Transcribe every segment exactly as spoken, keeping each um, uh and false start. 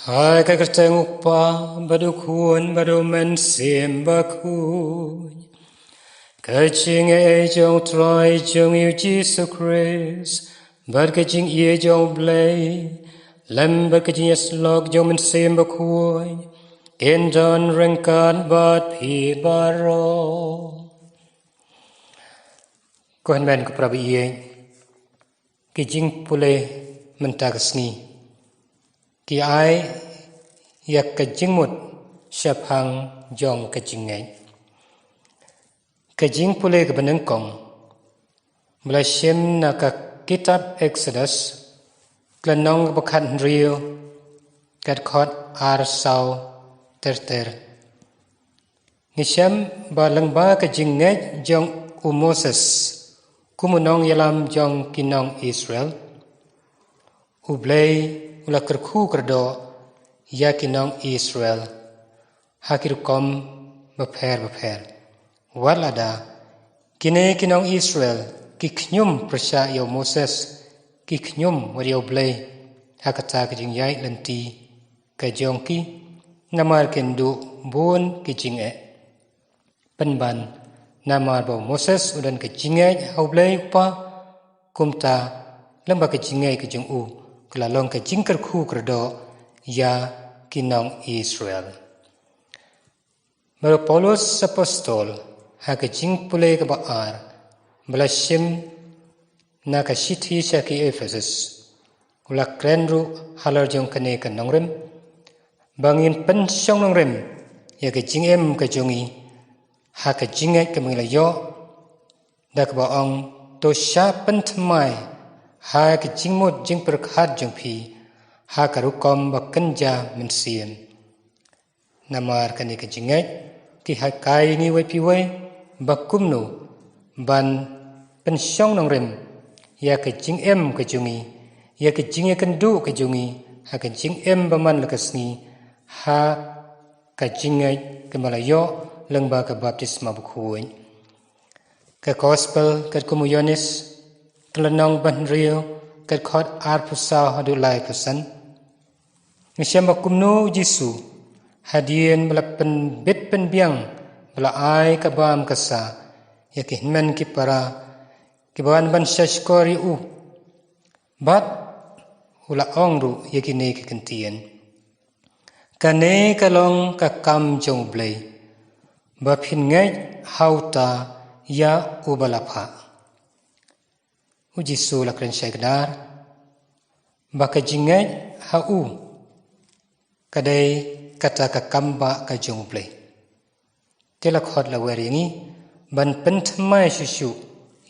Ha ka kyrteng U Kpa bad U Khun bad U Mynsiem Bakhuid. Ka jingïeit jong U Trai jong ngi U Jisu Khrist bad ka jingïeit jong U Blei lem bad ka jingïasyllok jong U Mynsiem Bakhuid kin don ryngkat bad phi baroh. Ko hynmen ko para baieit, ki jingpule mynta ka sngi ki ai ïa ka jingmut shaphang jong ka jingngeit. Ka jingpule kaba nyngkong ba la shim na ka kitab Exodus, ka lynnong kaba khathynriew, ka dkhot ar saw ter ter. Ngi shem ba lyngba ka jingngeit jong u Moses kum u nongïalam jong ki nong Israel, U Blei u la kyrkhu kyrdoh ïa ki nong Israel ha ki rukom bapher bapher. Wat lada kine ki nong Israel ki khñium pyrshah ïa u Moses, ki khñium wat ïa U Blei ha kata ka jingïaid lynti ka jong ki, namar kin duh bun ki jingeh. Pynban namar ba u Moses u don ka jingngeit ha U Blei U Kpa, kumta lyngba ka jingngeit ka jong u ka la long ka jingkyrkhu kyrdoh ïa ki nong Israel. Bad u Paulus Apostol ha ka jingpule kaba ar ba la shim na ka shithi sha ki Ephesus, u la kren ruh halor jong kane ka nongrim ba ngin pynshong nongrim ïa ka jingim ka jong ngi ha ka jingngeit kaba ngi la ïoh, da kaba ong, to shah pynthymmai ha ka jingmut jingpyrkhat jong phi ha ka rukom ba kynja mynsiem. Namar kane ka jingngeit ka hikai ïa ngi wei pa wei ba kumno ban pynshong nongrim ïa ka jingim ka jong ngi, ïa ka jingïakynduh ka jong ngi ha ka jingim ba man la ka sngi, ha ka jingngeit kaba la ïoh lyngba ka baptisma bakhuid. Ka Gospel katkum u Ïoannis, ka lynnong ba hynriew, ka dkhot arphew saw haduh laiphew san. Ngi shem ba kumno u Jisu, hadien ba la pynbit pynbiang, ba la ai ka bam ka sa ïa ki hynmen ki para kiba wan ban shahshkor ïa u, bad u la ong ruh ïa kine ki ktien: Kane ka long ka kam jong U Blei, ba phin ngeit ha uta ïa uba la phah. U Jisu u la kren shai kdar ba ka jingngeit ha u ka dei kata ka kam ba ka jong U Blei. Te la khot la wer ïa ngi ban pynthymmai shuh shuh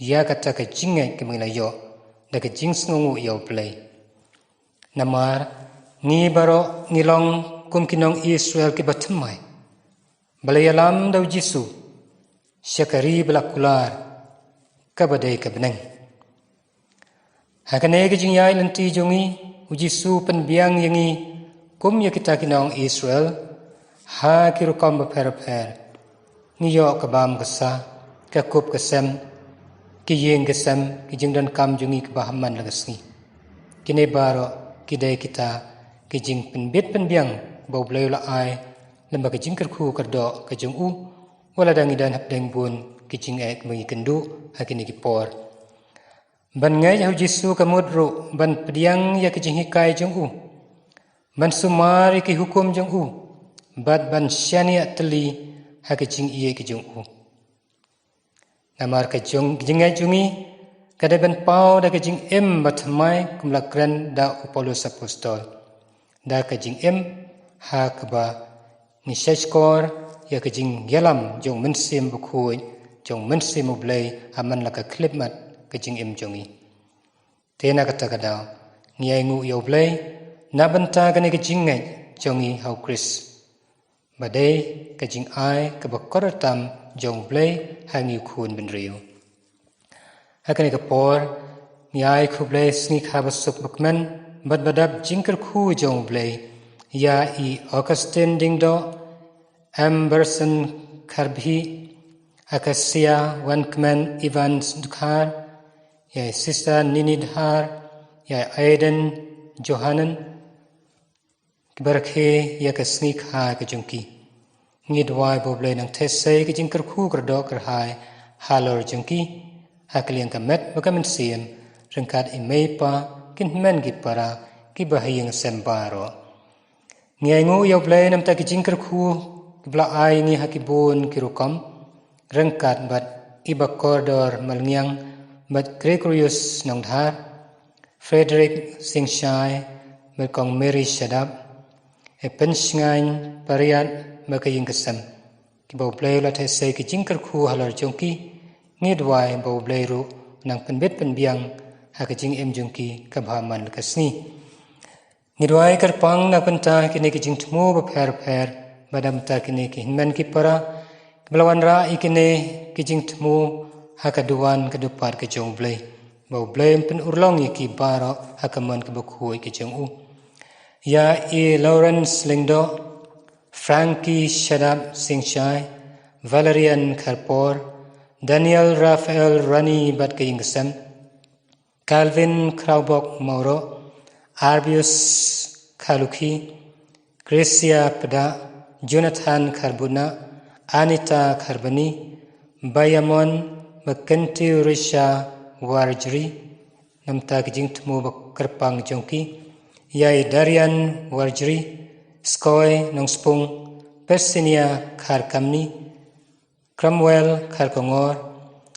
ïa kata ka jingngeit kaba ngi la ïoh da ka jingsngewnguh ïa U Blei. Namar ngi baroh ngi long kum ki nong Israel kiba thymmai, ba la ïalam da u Jisu sha ka ri ba la kular, kaba dei ka bneng. Ha kane ka jingïaid lynti jong ngi, u Jisu u pynbiang ïa ngi kum ïa kita ki nong Israel ha ki rukom bapher bapher. Ngi ïoh ka bam ka sa, ka kup ka sem, ki ïing ki sem, ki jingdonkam jong ngi kiba ha man la ka sngi. Kine baroh ki dei kita ki jingpynbit pynbiang ba U Blei u la ai lyngba ka jingkyrkhu kyrdoh ka jong u, wat lada ngi don hapdeng bun ki jingeh kiba ngi kynduh ha kine ki por. Ban ngeit ha u Jisu ka mut ruh ban pdiang ïa ka jinghikai jong u, ban sumar ïa ki hukum jong u, bad ban shaniah tylli ha ka jingïeit ka jong u. Namar ka jong, ka jingngeit jong ngi ka dei ban paw da ka jingim bathymmai, kum la kren da u Paulus Apostol, da ka jingim ha kaba ngi shahshkor ïa ka jingïalam jong U Mynsiem Bakhuid, jong U Mynsiem U Blei ha man la ka khyllipmat ka jingim jong ngi. Te na kata ka daw ngi ainguh ïa U Blei na bynta kane ka jingngeit jong ngi ha u Khrist, ba dei ka jingai kaba kordor tam jong U Blei ha ngi u khun bynriew. Ha kane ka por ngi ai khublei sngi kha ba suk ba kmen bad ba dap jingkyrkhu jong U Blei ïa i Augustine Diengdoh, M Berson Kharbhi, Acacia Wankmen Evans Dkhar, ïa i Sister Nini Dhar, ïa i Aiden Johanan, kiba rakhe ïa ka sngi kha ka jong ki. Ngi duwai ba U Blei nang theh sei ka jingkyrkhu kyrdoh kyrhai halor jong ki ha ka liang ka met bad ka mynsiem, ryngkat i mei i pa, ki hynmen ki para, kiba ha ïing sem baroh. Ngi ainguh ïa U Blei namar ki jingkyrkhu kiba la ai ngi ha ki bun ki rukom, ryngkat bad i Bah Kordor Malngiang bad Gregorius Nongdhar, Frederick Singshai bad Kong Mary Shadap, e Pynshngaiñ Pariat bad ka ïing ka sem, kiba U Blei u la theh sei ki jingkyrkhu halor jong ki. Ngi duwai ba U Blei ruh nang pynbit pynbiang ha ka jingim jong ki kaba ha man la ka sngi. Ngi duwai kyrpang na ka bynta kine ki jingthmu bapher bapher, bad na ka bynta kine ki hynmen ki para kiba la wanrah ïa kine ki jingthmu ha ka duwan ka dupat ka jong U Blei, ba U Blei un pynurlong ïa ki baroh ha ka mon kaba khuid ka jong u. Ïa i Lawrence Lyngdoh, Frankie Shadap Singshai, Valerian Kharpor, Daniel Raphael Rani bad ka ïing ka sem, Calvin Kraubok Mauro, Arbius Kharlukhi, Gracia Pda, Jonathan Kharbuna, Anita Kharbani, Bayamon bad Kyntiu Risha Warjri, namar ki jingthmu ba kyrpang jong ki. Ïa i Darian Warjri, Skoi Nongspung, Persinia Kharkamni, Cromwell Kharkongor,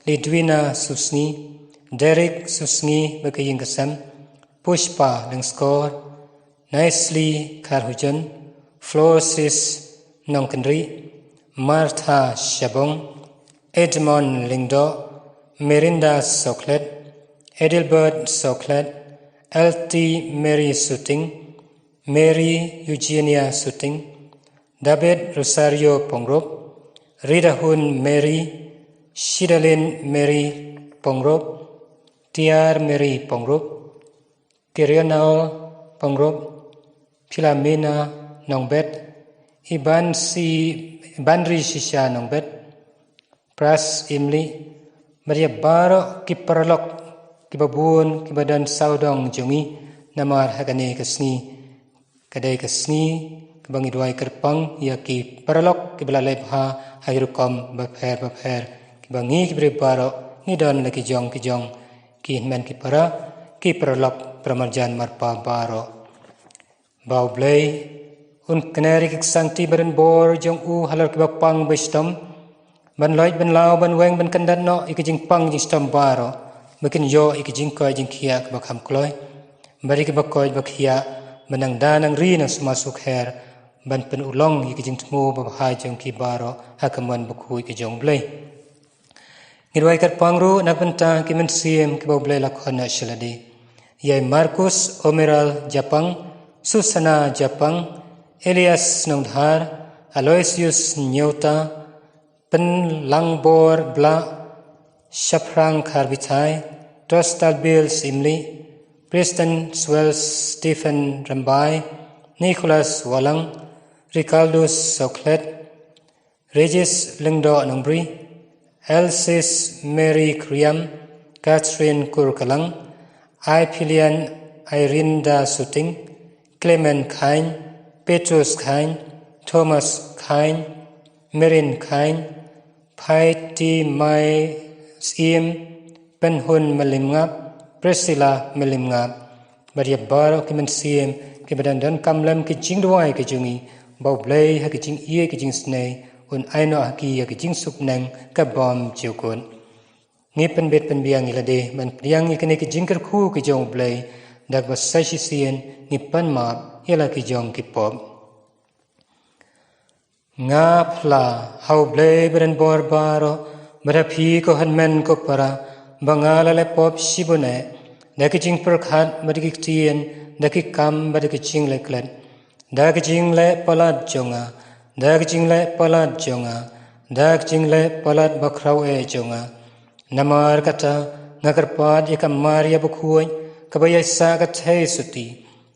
Lidwina Susngi, Derek Susngi bad ka ïing ka sem, Pushpa Lyngskor, Nicely Kharhujon, Florsis Nongkynrih, Martha Shabong, Edmond Lyngdoh, Merinda Soklet, Adelbert Soklet, L T Mary Suting, Mary Eugenia Suting, David Rosario Pongrup, Ridahun Mary, Shidalin Mary Pongrup, Tiar Mary Pongrup, Kirional Pongrup, Philomena Nongbet, Ibansi, Ibanri Shisha Nongbet, Pras Imli, bad ïa baroh ki paralok kiba bun kiba don sawdong jong ngi, namar ha kane ka sngi ka dei ka sngi kaba ngi duwai kyrpang ïa ki paralok kiba la leh bha ha ki rukom bapher bapher, kiba ngi ki briew baroh ngi don la ki jong ki jong, ki hynmen ki para, ki paralok para marjan marpa baroh. Ba U Blei un kner ïa ki ksangti ba don bor jong u halor kiba pang ba shitom, ban loit ban law ban weng ban kyndat noh ïa ki jingpang jingshitom baroh, ba kin ïoh ïa ki jingkoit jingkhiah kiba kham kloi, bad ïa kiba koit ba khiah, ba nang da nang ri nang sumar sukher, ban pynurlong ïa ki jingthmu babha jong ki baroh ha ka mon bakhuid ka jong U Blei. Ngi duwai kyrpang ruh na ka bynta ki mynsiem kiba U Blei la khot noh sha lade. Ïa i Markus Omeral Japang, Susana Japang, Elias Nongdhar, Aloysius Nyota, Pynlangbor Blah, Shaphrang Kharbithai, Tostalbil Syiemlieh, Preston Swell, Stephen Rymbai, Nicholas Walang, Ricardus Sokhlet, Regis Lyngdoh Nongbri, Elsie Mary Kriam, Catherine Kurkalang, Ipilian Irinda Suting, Clement Khain, Petrus Khain, Thomas Khain, Merin Khain, Phaiti Mai Syiem, Pynhun Malimngap, Priscilla Malimngap. Bad ïa baroh ki mynsiem kiba dang donkam lem ki jingduwai ki jong ngi, ba U Blei ha ki jingïeit ki jingsnei un ai noh ha ki ïa ki jingsuk neng ka bymjukut. Ngi pynbit pynbiang ïa lade ban pdiang ïa kine ki jingkyrkhu ki jong U Blei, da kaba sa shisien ngi pan map ïa la ki jong ki pop. Nga phla ha U Blei ba don bor baroh, bad ha phi ko hynmen ko para, ba nga la leh pop shibun eh, da ki jingpyrkhat bad da ki ktien, da ki kam bad da ki jingleh klet, da ki jingleh palat jong nga, da ki jingleh palat jong nga, da ki jingleh palat bakhraw eh jong nga. Namar kata nga kyrpad ïa ka Maria bakhuid, kaba ïaisah ka thei sotti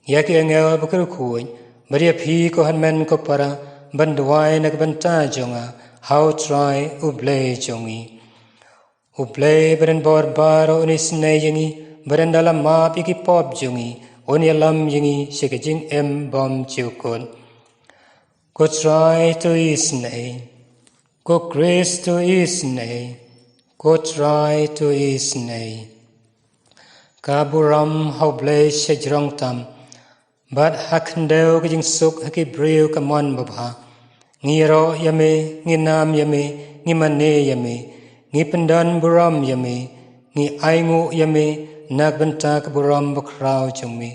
ïa ki angel bad ki riewkhuid, bad ïa phi ko hynmen ko para, ban duwai na ka bynta jong nga ha U Trai U Blei jong ngi. U Blei ba don bor baroh un isynei ïa ngi, bad ynda la map ïa ki pop jong ngi, un ïalam ïa ngi sha ka jingim bymjukut. Ko Trai, to isynei. Ko Khrist, to isynei. Ko Trai, to isynei. Ka burom ha U Blei shajrong tam, bad ha khyndew ka jingsuk ha ki briew ka mon babha. Ngi ïaroh ïa me, ngi nam ïa me, ngi mane ïa me, ngi pyndon burom ïa me, ngi ainguh ïa me na ka bynta ka burom bakhraw jong me.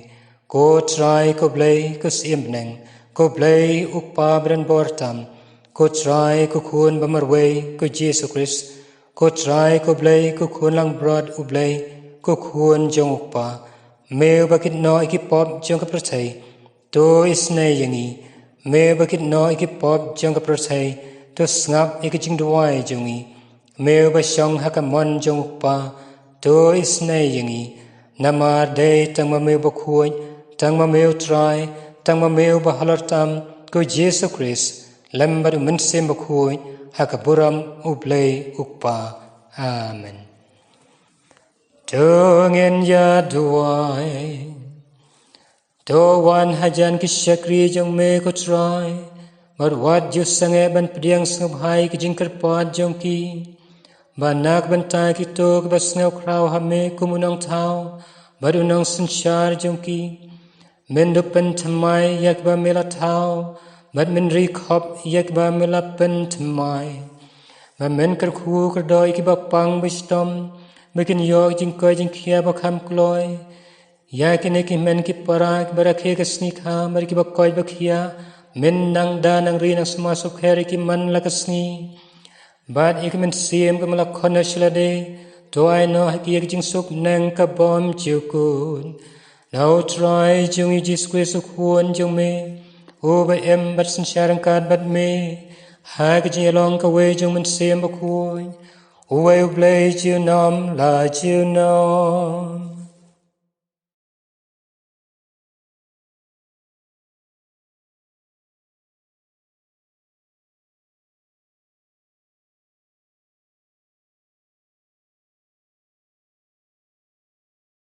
Ko Trai, ko Blei, ko Syiem bneng, ko Blei U Kpa badonbor tam, ko Trai, ko Khun bamarwei, ko Jisu Khrist, ko Trai, ko Blei, ko Khun langbrot U Blei, ko Khun jong U Kpa, me uba kit noh ïa ki pop jong ka pyrthei, to isynei ïa ngi. Me uba kit noh ïa ki pop jong ka pyrthei, to sngap ïa ka jingduwai jong ngi. Me uba shong ha ka mon jong U Kpa, to isynei ïa ngi. Namar dei tang ma me uba khuid, tang ma me U Trai, tang ma me uba halor tam, ko Jisu Khrist, lem bad U Mynsiem Bakhuid, ha ka burom U Blei U Kpa. Amen. To ngin ïa duwai. To wan hajan ki shakri jong me, ko Trai, bad wat ju sangeh ban pdiang sngewbha ïa ki jingkyrpad jong ki, ba na ka bynta kito kiba sngewkhraw ha me kum u nongthaw bad u nongsynshar jong ki, men dup pynthymmai ïa kiba me la thaw, bad men ri khop ïa kiba me la pynthymmai. Ba men kyrkhu kyrdoh ïa kiba pang ba shitom, ba kin ïoh jingkoit jingkhiah ba kham kloi. Ïa kine ki hynmen ki para kiba rakhe ka sngi kha, bad kiba koit ba khiah, men nang da nang ri nang sma sukher ïa ki man la ka sngi. Bad ïa ki mynsiem kiba la khot noh sha lade, to ai noh ha ki ïa ka jingsuk neng ka bymjukut. Na U Trai jong ngi Jisu Khrist u Khun jong me, uba im bad synshar ryngkat bad me, ha ka jingïalong kawei jong U Mynsiem Bakhuid, uwei U Blei junom la junom.